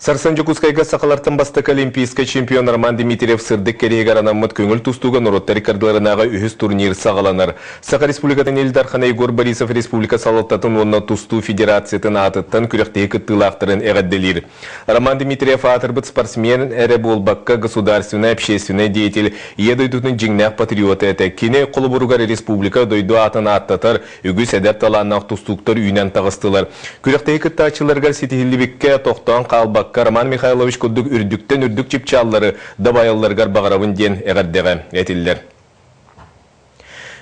Сарсын Дьокуускайга сахалартан бастакы олимпийскай чемпион Роман Дмитриев сырдык кэриэһигэр анаммыт көҥүл тустууга норуоттар иккардыларынааҕы үһүс турнир саҕаланар. Саха Республикатын Ил Дархана Егор Борисов республика салалтатын уонна тустуу федерациятын аатыттан күрэхтэһии кыттыылаахтарын эҕэрдэлиир. Роман Дмитриев аатырбыт спортсмен эрэ буолбакка, государственнай, общественнай деятель, Ийэ дойдутун дьиҥнээх патриота этэ. Кини холобуругар республика дойду аатын ааттатар, Үгүс эдэр талааннаах тустууктар үүнэн таҕыстылар. Күрэхтэһии кыттааччыларыгар ситиһиллибиккэ тохтоон хаалбакка, Роман Михайлович курдук үрдүктэн үрдүк чыпчааллары дабайалларыгар баҕарабын диэн эҕэрдэҕэ этиллэр.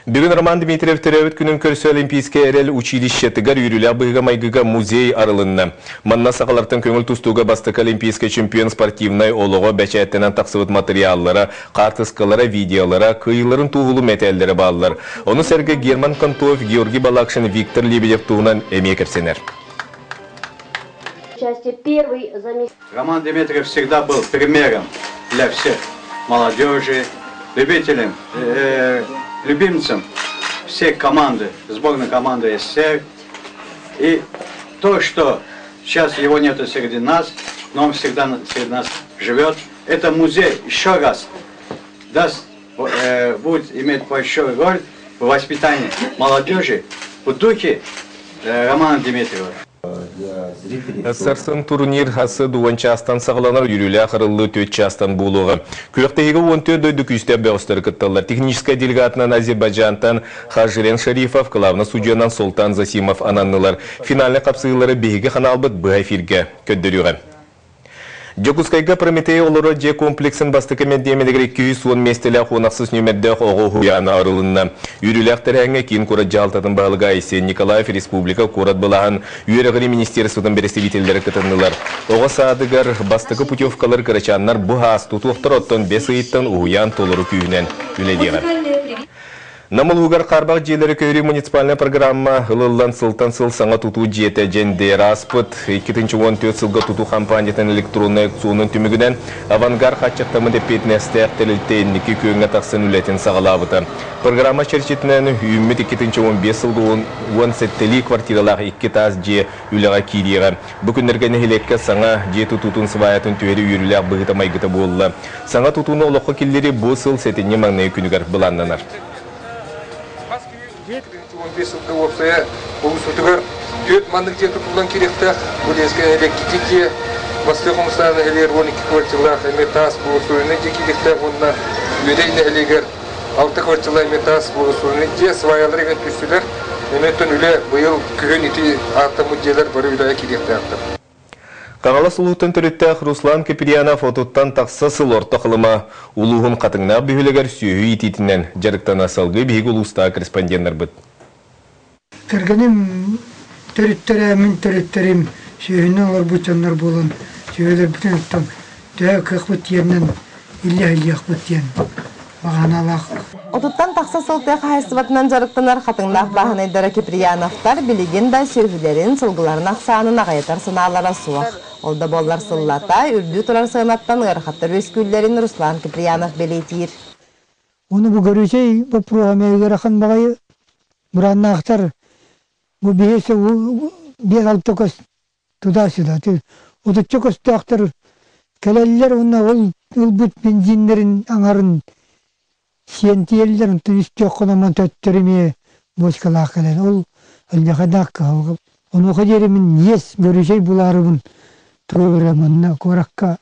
Бүгүн Роман Дмитриев төрөөбүт күнүн көрсө Олимпийскай эрэл училищетыгар үөрүүлээх быһыыга-майгыга музей арылынна. Манна сахалартан көҥүл тустууга бастакы олимпийскай чемпион спортивнай олоҕо бэчээттэнэн тахсыбыт матырыйааллара, хаартыскалара, видеолара, кыайыыларын туоһулуу мэтээллэрэ бааллар. Ону сэргэ Герман Контоев, Георгий Балакшин, Виктор Лебедев туһунан эмиэ кэпсэнэр. Роман Дмитриев всегда был примером для всех молодежи, любителям, любимцем всей команды, сборной команды СССР. И то, что сейчас его нету среди нас, но он всегда среди нас живет, это музей еще раз даст, будет иметь большую роль в воспитании молодежи в духе Романа Дмитриева. Сарсын турнир хасы дуон чаастан саҕаланар, үөрүүлээх арыллыы түөрт чаастан буолуоҕа. Күрэхтэһиигэ 14 дойду күүстээх бөҕөстөрү кытталлар. Техническэй делегатынан Азербайджантан Хажирен Шарифов, главный судьянан Султан Засимов ананнылар. Финальнай хапсыһыылары биһиги ханаалбыт быһа эфиргэ көрдөрүөҕэ. Дьокуускайга Прометей олорор дьиэ комплексын бастакы мэндиэмэнигэр 210 миэстэлээх 16 нүөмэрдээх оҕо уһуйаана арылынна. Үөрүүлээх тэрээһиҥҥэ киин куорат дьаһалтатын баһылыга Айсен Николаев республика куорат былааһын үөрэҕирии министерствотын бэрэстэбиитэллэрэ кытыннылар. Оҕо саадыгар бастакы путевкалар кырачааннар бу аас тутуохтар оттон бэс ыйыттан уһуйаан толору күүһүнэн үлэлиэҕэ. Нам улууһугар хаарбах дьиэлэри көһөрүү муниципальнай программа ылыллан сылтан сыл саҥа тутуу дьиэтэ дьэндээр ааспыт. 2014 сылга тутуу хампаанньатын электроннай аукционун түмүгүнэн «Авангард» хааччахтаммыт эппиэтинэстээх тэрилтэ инники күөҥҥэ тахсан үлэтин саҕалаабыта. Программа чэрчитинэн үүммүт 2015 сылга 17-лии квартиралаах икки таас дьиэ үлэҕэ киириэҕэ. Бу күннэргэ нэһилиэккэ саҥа дьиэ тутуутун сыбаайатын түһэрии үөрүүлээх быһыыта-майгыта буолла. Саҥа тутууну олоххо киллэрии бу сыл сэтинньи маҥнайгы күнүгэр былааннанар. сылга уопсайа улууспутугар түөрт маннык дьиэ тутуллан киириэхтээх. Бу лиэскэ электрики дьиэ, Бастыы Хомустаах нэһилиэгэр 12 квартиралаах эмиэ таас благоустроеннай дьиэ киириэхтээх уонна Үөдэй нэһилиэгэр алта квартиралаах эмиэ таас благоустроеннай дьиэ сваялар игин түстүлэр. Эмиэттэн үлэ быйыл күһүн ити ааттаммыт дьиэлэр бары үлэҕэ киириэхтээхтэр. Хаҥалас улууһуттан төрүттээх Руслан Киприянов отуттан тахса сыл Орто Халыма улууһун Хатыҥнаах бөһүөлэгэр сүөһү иитиитинэн дьарыктана салгыы биһиги улуустааҕы корреспонденнарбыт. Кэргэним төрүттэрэ, мин төрүттэрим сүөһүнэн олорбут дьоннор буолан сүөһүлэрбитин оттон төһө кыахпыт тиэрнэн иллэһиллиэхпит диэн баҕаналаах. Отуттан тахса сыл тыа хаһаайыстыбатынан дьарыктанар Хатыҥнаах бааһынайдара Киприяновтар билигин да сүөһүлэрин, сылгыларын ахсаанын аҕыйатар санаалара суох. Ол да буоллар сыллата үрдүү турар сыанаттан ыарахаттар үөскүүллэрин Руслан Киприянов бэлиэтиир. Ону бу горючай боппуруоһа эмиэ ыарахан баҕайы бурааннаахтар бу биэс биэс алта көс туда-сюда отучча көстөөхтөр кэлэллэр уонна ол ылбыт бензиннэрин аҥарын сиэн тиийэллэр онтон үс түөх хономон төттөрү эмиэ бочкалаах кэлэн ол алдьархайдаах кыһалҕа онуоха диэри мин иэс горючай булаарыбын туруорам манна куоракка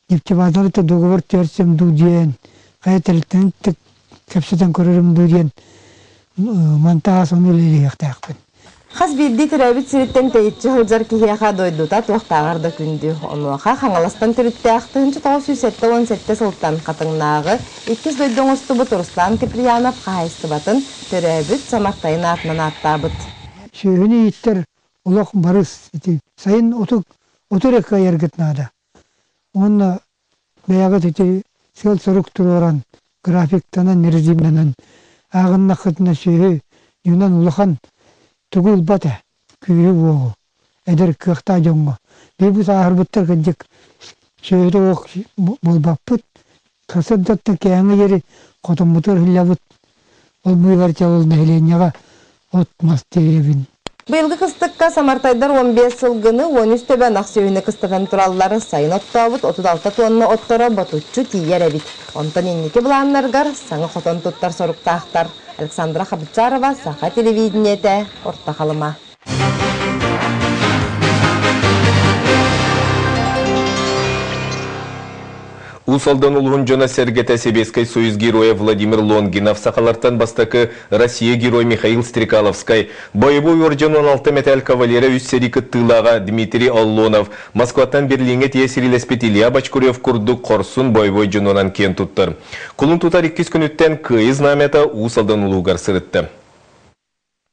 нефтебазаны договор түһэрсэм дуу диэн хайа тэрилтэни кэпсэтэн көрөрүм дуу диэн монтаас ону үлэлиэхтээхпин. Хас биирдии төрөөбүт сириттэн тэйиччи сылдьар киһиэхэ дойдута туохтааҕар да күндү. Онуоха Хаҥаластан төрүттээх 1977 сылтан Хатыҥнааҕы иккис дойду оҥостубут Руслан Киприянов хаһаайыстыбатын төрөөбүт Самартайын аатынан ааттаабыт. Сүөһүнү ииттэр олох барыс ити сайын оту оту эрэ кыайаргыт наада. Уонна бэйэҕит ити сыал-сорук туруоран, графиктанан, режимнэнэн ааҕыннаххытына сүөһү юнан улахан тугу ылбат ээ, күүһү-уоҕу, эдэр кыахтаах дьоҥҥо. Биир сааһырбыттар кырдьык сүөһүтэ суох буолбаппыт. Сарсыардаттан киэһээҥҥи диэри хотоммутугар иһиллэбит. Ол быыһыгар чэ ол нэһилиэнньэҕэ от-мас тиэйэбин. Быйылгы кыстыкка самартайдар 15 сылгыны, 13 төбө ынах сүөһүнү кыстатан тураллар. Сайын оттообут 36 тонна отторо ботуччу тиийэр эбит. Онтон инники былааннарыгар саҥа хотон туттар соруктаахтар. Александра Хабытсарова, Саха телевидениетэ, Орто Халыма. Уус Алдан улууһун дьоно-сэргэтэ Сэбиэскэй Союз Геройа Владимир Лонгинов, сахалартан бастакы Россия Герой Михаил Стрекаловскай, бойобуой уордьан 16 мэтээл кавалера үс сэрии кыттыылааҕа Дмитрий Оллонов, Москваттан Берлиҥҥэ тиийэ сэриилэспит Илья Бочкарев курдук хорсун бойобуой дьонунан киэн туттар. Кулун тутар иккис күнүттэн Кыайыы знамята Уус Алдан улууһугар сырытта.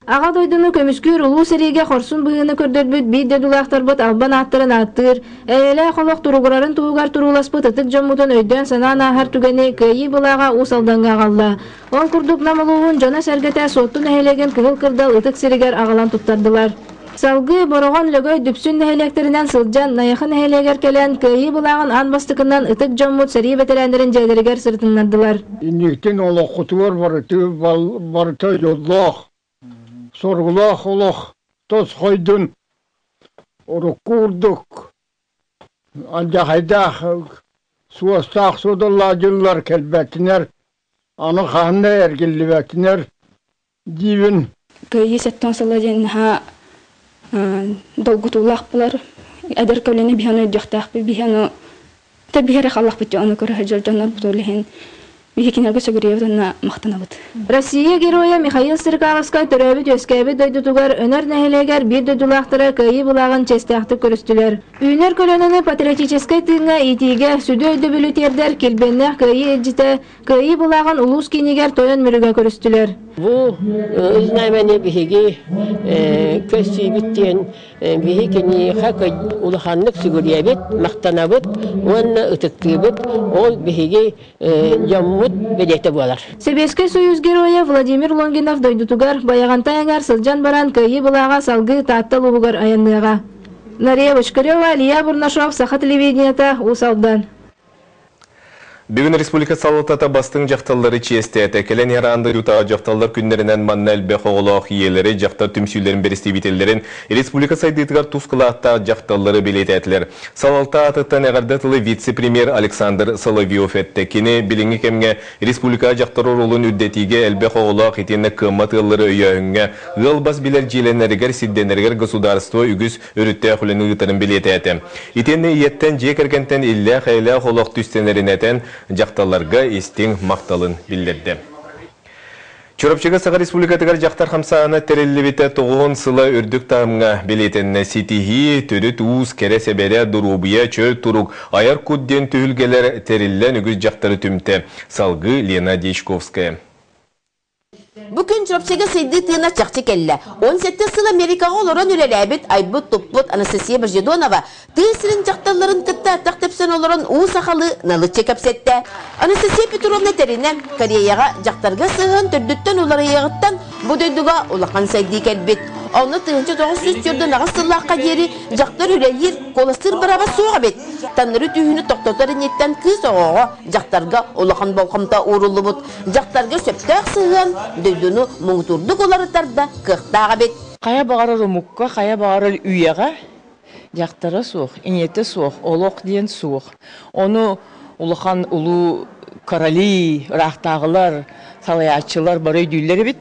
Аҕа дойдуну көмүскүүр Улуу сэриигэ хорсун быһыыны көрдөрбүт биир дойдулаахтарбыт албан ааттарын ааттыыр, эйэлээх олох туругурарын туһугар турууласпыт ытык дьоммутун өйдөөн-санаан ааһар түгэни Кыайыы былааҕа Уус Алдаҥҥа аҕалла. Ол курдук Нам улууһун дьоно-сэргэтэ Суотту нэһилиэгин Кыһыл Кырдал ытык сиригэр аҕалан туттардылар. Салгыы Бороҕон, Лөгөй, Дүпсүн нэһилиэктэринэн сылдьан, Найахы нэһилиэгэр кэлэн, Кыайыы былааҕын аан бастакынан ытык дьоммут сэрии бэтэрээннэрин дьиэлэригэр сырытыннардылар. Инниктин олоххутугар барыта дьоллоох, соргулаах олох тосхойдун, урукку курдук алдьархайдаах, суостаах суодаллаах дьыллар кэлбэтинэр, аны хаһан да эргиллибэтинэр диибин. Кыайыы сэттэн сыла диэн наһаа долгутуулаах булар. Эдэр көлүөнэ биһи ону өйдүөхтээхпит, биһи ону биһи эрэ халлахпыт ону көрө сылдьар дьоннорбут ол иһин биһи кинилэргэ сүгүрүйэбит уонна махтанабыт. Россия Геройа Михаил Стрекаловскай төрөөбүт-үөскээбит дойдутугар Өнөр нэһилиэгэр биир дойдулаахтара Кыайыы былааҕын чиэстээхтик көрүстүлэр. Үүнэр көлүөнэни патриотическай тыыҥҥа иитиигэ сүдү өйдөбүлү тиэрдэр килбиэннээх Кыайыы илдьитэ Кыайыы былааҕын улуус киинигэр Тойон Мүрүгэ көрүстүлэр. Бу знамяны биһиги көссүүбүт диэн биһи киниэхэ улаханнык сүгүрүйэбит, махтанабыт уонна ытыктыыбыт. Ол биһиги дьоммут бэлиэтэ буолар. Сэбиэскэй Союз Геройа Владимир Лонгинов дойдутугар Байаҕантай аҥаар сылдьан баран Кыайыы былааҕа салгыы Таатта улууһугар айанныаҕа. Нария Бочкарева, Илья Бурнашов, Саха телевидениета, Уус Алдан. Бүгүн республика салалтата бастыҥ дьахталлары чиэстээтэ. Кэлэн иһэр аан дойдутааҕы дьахталлар күннэринэн манна элбэх оҕолоох ийэлэри, дьахтар түмсүүлэрин бэрэстэбиитэллэрин, республика сайдыытыгар тус кылааттаах дьахталлары бэлиэтээтилэр. Салалта аатыттан эҕэрдэ тылы вице-премьер Александр Соловьев эттэ. Кини билиҥҥи кэмҥэ республикаҕа дьахтар оруолун үрдэтиигэ элбэх оҕолоох итиэннэ кыаммат ыаллары өйөөһүҥҥэ, ыал бас билэр дьиэлэнэригэр, сирдэнэригэр государство үгүс өрүттээх үлэни ыытарын бэлиэтээтэ. Итиэннэ ийэттэн, дьиэ кэргэнтэн иллээх-эйэлээх олох түстэнэрин этэн, дьахталларга истиҥ махталын биллэрдэ. Чурапчыга Саха Республикатыгар дьахтар хамсааһына тэриллибитэ тоҕуһун сыла үрдүк таһымҥа бэлиэтэннэ. Ситиһии, төрүт уус, кэрэ сэбэрэ, доруобуйа, чөл турук, айар кут диэн түһүлгэлэр тэриллэн үгүс дьахтары түмтэ. Салгыы Лена Дьячковская. Бу күн Чурапчыга сайдыы тыына чахчы кэллэ. 17 сыл Америкаҕа олорон үлэлээбит, айбыт-туппут Анастасия Божедонова тыа сирин дьахталларын кытта атах тэпсэн олорон уу сахалыы налыччы кэпсэттэ. Анастасия Петровна тэринэн, Кореяҕа дьахтарга сыһыан төрдүттэн уларыйыаҕыттан бу дойдуга улахан сайдыы кэлбит. Онно 1948 сыллаахха диэри дьахтар үлэлиир, куоластыыр бырааба суох эбит. Таннары түүһүнү тохтотор инниттэн кыыс оҕоҕо, дьахтарга улахан болҕомто ууруллубут. Дьахтарга сөптөөх сыһыан дойдуну муҥутуурдук уларытар да кыахтаах эбит. Хайа баҕарар омукка, хайа баҕарар үйэҕэ дьахтара суох, ийэтэ суох, олох диэн суох. Ону улахан улуу короли, ыраахтааҕылар, салайааччылар бары өйдүүллэр эбит.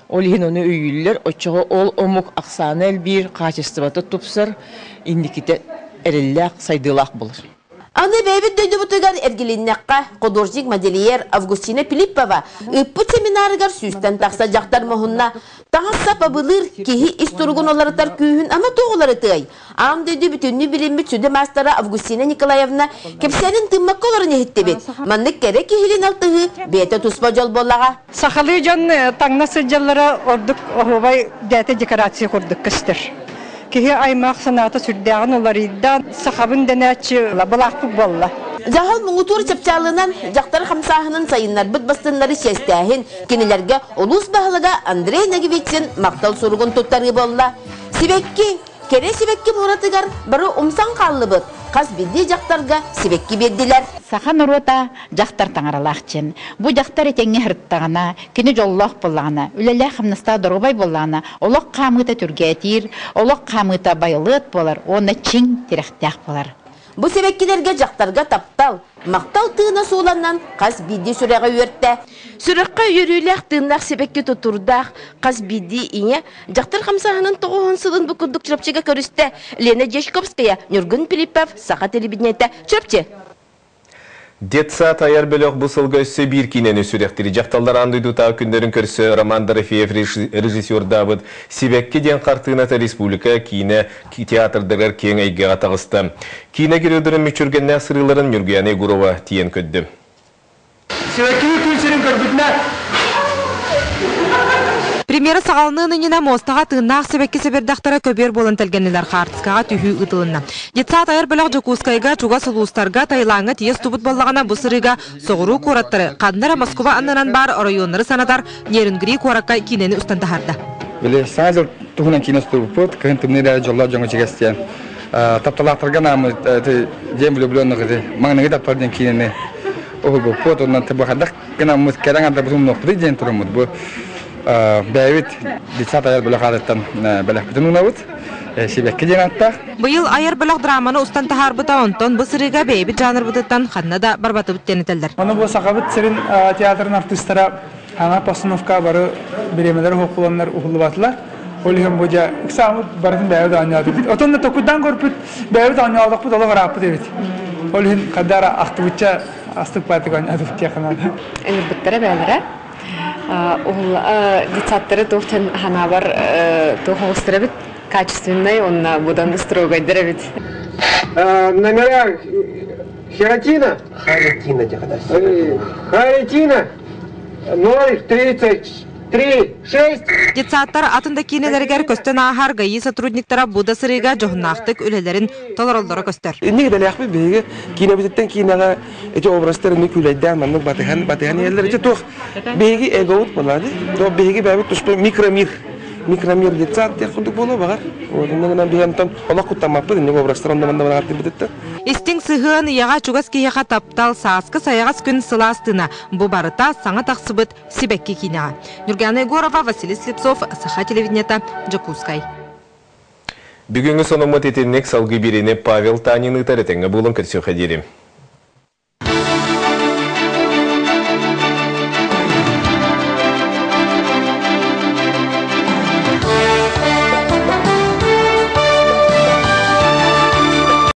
Ол иһин ону өйүүллэр. Оччоҕо ол омук ахсаана элбиир, хаачыстыбата тупсар, инникитэ эрэллээх, сайдыылаах буолар. Аны бэйэбит дойдубутугар эргилиннэххэ, художник-модельер Августина Филиппова ыыппыт семинарыгар сүүстэн тахса дьахтар муһунна. Таҥас-сап абылыыр, киһи ис туругун уларытар күүһүн ама туох уларытыай? Аан дойду бүтүннүү билиммит сүдү маастара Августина Николаевна кэпсээнин тыыммакка олорон иһиттибит. Маннык кэрэ киһилин алтыһыы бэйэтэ туспа дьол буоллаҕа. Сахалыы дьон таҥна сылдьаллара ордук оһуобай дээтэ декорация курдук көстөр. Киһи аймах санаата сүрдээҕин уларыйда, сахабын дэнээччи былаахпыт буолла. Дьаһал муҥутуур чыпчаалынан дьахтар хамсааһынын сайыннарбыт бастыннары чиэстээһин, кинилэргэ улуус баһылыга Андрей Ноговицын махтал суругун туттарыы буолла. Сибэкки, Кэрэ сибэкки муоратыгар бары умсан хааллыбыт, хас биирдии дьахтарга сибэкки биэрдилэр. Саха норуота дьахтар таҥаралаах дьин. Бу дьахтар этэҥҥэ сырыттаҕына, кини дьоллоох буоллаҕына, үлэлээх-хамнастаах доруобай буоллаҕына, олох хаамыыта түргээтиир, олох хаамыыта байылыат буолар уонна чиҥ тирэхтээх буолар. Бу сибэккилэргэ дьахтарга таптал, махтал тыына сууланан хас биирдии сүрэҕи үөртэ. Сүрэххэ үөрүүлээх тыыннаах сибэкки тутурдаах хас биирдии ийэ дьахтар хамсааһынын тоҕуһун сылын бу курдук Чурапчыга көрүстэ. Лена Дьячковская, Ньургун Филиппов, Саха телевидениетэ, Чурапчы. Детсад айар бөлөх бу сылга өссө биир киинэни сүрэхтиир. Дьахталлар аан дойдутааҕы күннэрин көрсө Роман Дорофеев режиссердаабыт «Сибэкки» диэн хартыыната республика киинэ театрдарыгар киэҥ эйгэҕэ таҕыста. Киинэ геройдарын мүччүргэннээх сырыыларын Ньургуяна Егорова тиийэн көрдө. Сибэккини күн сирин көрбүтүнэ Премьера саҕаланыан иннинэ муостаҕа тыыннаах сибэкки сэбирдэхтэрэ көбүөр буолан тэлгэннилэр хаартыскаҕа түһүү ыытылынна. Детсад айар бөлөх Дьокуускайга, чугас улуустарга, Таилаҥҥа тиийэ устубут буоллаҕына, бу сырыыга соҕуруу куораттары, ханна эрэ Москуба аннынан баар оройуоннары санатар Нерюнгри куоракка киинэни устан таһаарда. Били Саҥа дьыл туһунан киинэ устубуппут, кыһын тымныы эрэ дьоллоох дьоҥҥо чигэстиэн. Тапталаахтарга анааммыт День влюбленных маҥнайгы таптал диэн киинэни уһулбуппут. Онон бу хайдах гынаммыт кэлэн ардабыт умнуохпутуй диэн туруммут. Бу бэйэбит детсад айар бөлөх аатыттан бэлэхпитин уунабыт. Сибэкки диэн ааттаах. Быйыл айар бөлөх драманы устан таһаарбыта, онтон бу сырыыга бэйэбит жанрбытыттан ханна да барбатыбыт диэн этэллэр. Ону бу Сахабыт сирин театрын артыыстара аңа постановка бары бириэмэлэр уһукуланнар уһуллубатылар. Ол иһин бу дьэ ыксааммыт барытын бэйэбит оонньоотубут. Отон да токуйдаан көрбүт бэйэбит оонньоотохпут олох ырааппыт эбит. Ол иһин хадара ахтыбычча астык баатык оонньоотубут диэххэ наада. Ыҥырбыттара бээлэрэ. Детсадтары туохтан ханаабар туох оҕустар эбит качественный уонна будан строгайдар эбит. Номера Херотина. Харитина Харитина 033 6. Детсадтар атын да киинэлэригэр көстөн ааһар ГАИ сотрудниктара бу да сырыыга дьоһуннаахтык үлэлэрин толороллоро көстөр. Инник идэлээхпит биһиги киинэбититтэн киинэҕэ ити образтар инник күүлэйдээн маннык батыһан батыһан иһэллэр. Ити туох биһиги эгобут буолаады. Туох биһиги бэйэбит туспа микромир микромир детсад диэх курдук буолуо баҕар. Вот онно гынан биһи онтон олох куттаммаппыт инник образтар онно манна бараартыйбытыттан. Истиҥ сыһыан ийэҕэ чугас киһиэхэ таптал, сааскы сайаҕас күн сылаас тыына. Бу барыта саҥа тахсыбыт сибэкки киинэҕэ. Нюргана Егорова, Василий Слепцов, Саха телевидениета, Дьокуускай. Бүгүҥҥү сонуммут итинник салгыы биэриини Павел Танин ыытар этэҥҥэ буолан көрсүөххэ диэри.